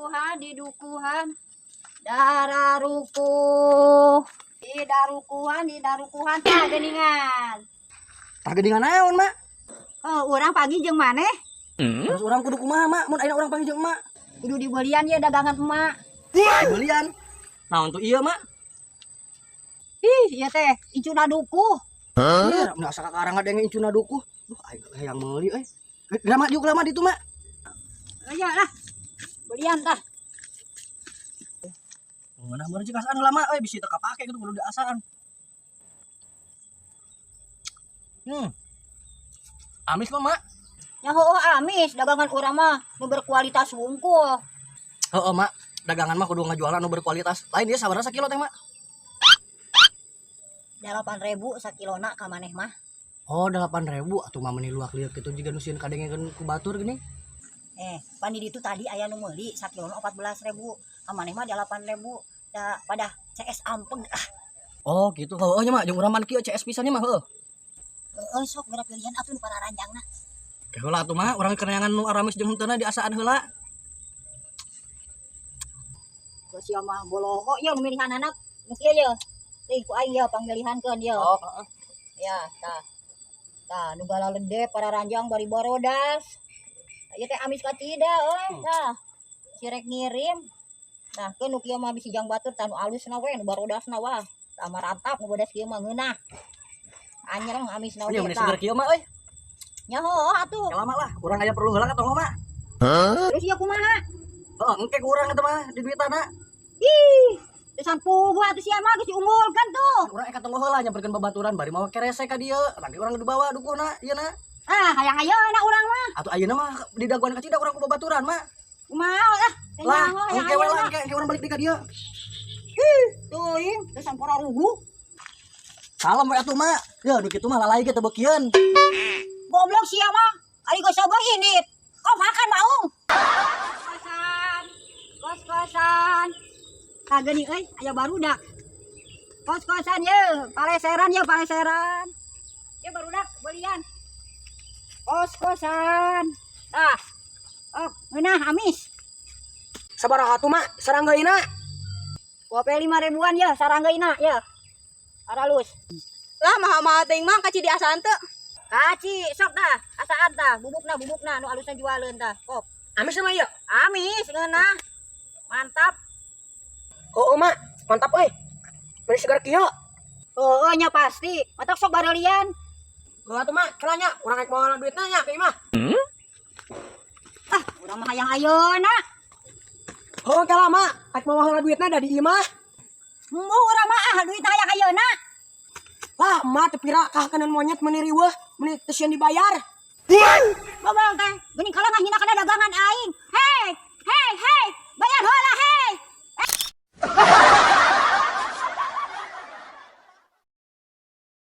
Dukuhan di dukuhan dararukuh di darukuhan di darukuhan tah geuningan. Tah geuningan naon, Mak? Oh, urang panggih jeung maneh. Terus urang kudu kumaha, Mak? Mun ayeuna urang panggih jeung emak. Kudu dibelian ya dagangan emak. Dibelian. Naon tuh iya, Mak? Ih, ieu teh incuna dukuh. Iya, mun asa kakarang ngadenge incuna dukuh. Duh, aing hayang meuli euy. Lama diuk lama ditu, Mak. Aya lah. Belian tah. Ngeunah meureun cik asaan lama euy, bisi teu kapake kitu kudu diasaan. Amis mah, Mak. Ya heueuh amis, dagangan urang mah nu berkualitas wungkul. Heeh, Mak. Dagangan mah kudu ngajualan nu berkualitas. Lain ieu sabaraha sakilo teh, Mak? 8.000 sakilona ka maneh mah. Oh, 8.000 atuh mah meuni luak lieur kitu jiga nu sieun kadengekeun ku batur geuning. Eh, pan di ditu tadi aya nu meuli sakilona 14.000. Ka maneh mah 8.000. Da pada CS ampeg ah. Oh, gitu. Heueuh nya, Mak, jeung urang mah kieu CS pisan nya mah heueuh. Heeh, sok geura pilihan atuh nu pararanjangna. Ke heula atuh mah urang keneangan nu aramis jeung henteuna diasaan heula. Geus sia mah boloho ieu nu milihanana nu kieu ye. Teuing ku aing ye panggilihankeun ye. Oh, heeh. Ya, tah. Tah, nu galalede pararanjang bari barodas. Ieu teh amis kacida euy, tah. Sirek ngirim. Tah, keun nu kieu mah bisi jang batur tah nu alusna we nu barodasna wah. Tah marantap nu bodas kieu mah ngeunah. Anyereng amisna Nya oge meuni tah. Seger kieu mah euy. Nya heueuh atuh. Ya lama lah, urang aya perlu heula ka tonggoh mah. Terus ieu kumaha? Heeh, engke ku urang eta mah di duitana. Ih, tesan puguh atuh sia mah geus diunggulkeun tuh. Urang ka tonggoh heula nyamperkeun babaturan bari mawa kerese ka dieu. Lagi urang dibawa dukuhna ieu na. Ah, hayang ayeuna urang mah. Atuh ayeuna mah di daguan kacida urang ku babaturan mah. Kumaha lah? Teh Lah, nyaho hayang engke we lah ayeuna. Engke engke urang balik deui ka dieu. Teuing, tesan pora rugu. Salam we atuh, Mak. Ya nu kitu mah lalai ge teu beukieun. Goblok sia mah. Ari geus coba ini. Kau makan maung. Kos-kosan. Kos-kosan. Kagak nih euy, aya barudak. Kos-kosan ye, paleseran ye, paleseran. Ye barudak belian. Kos-kosan. Tah. Oh, ngeunah amis. Sabaraha tuh, Mak, saranggaina? Gope 5 ribuan ya, saranggaina ya. Aralus. Lah, mahal-mahal teuing mah, kaci diasaan teu? Kaci, sok dah, asaan tah, bubukna bubukna nu alusna jualeun tah. Kop. Amis sama ieu? Amis ngeunah. Mantap. Oh, Mak, mantap euy. Meuni seger kieu. Oh, nya pasti. Matak sok barelian. Heuh atuh, Mak, kela nya, urang rek moal duitna nya ke imah. Ah, urang mah hayang ayeuna. Heuh kela, Mak, rek moal heula duitna da di imah. Embung urang mah ah duit hayang ayeuna. Lah, emak teu pira kah kanan monyet meuni riweuh, meuni teu sieun dibayar. Goblok teh, geuning kalah ngahina kana dagangan aing.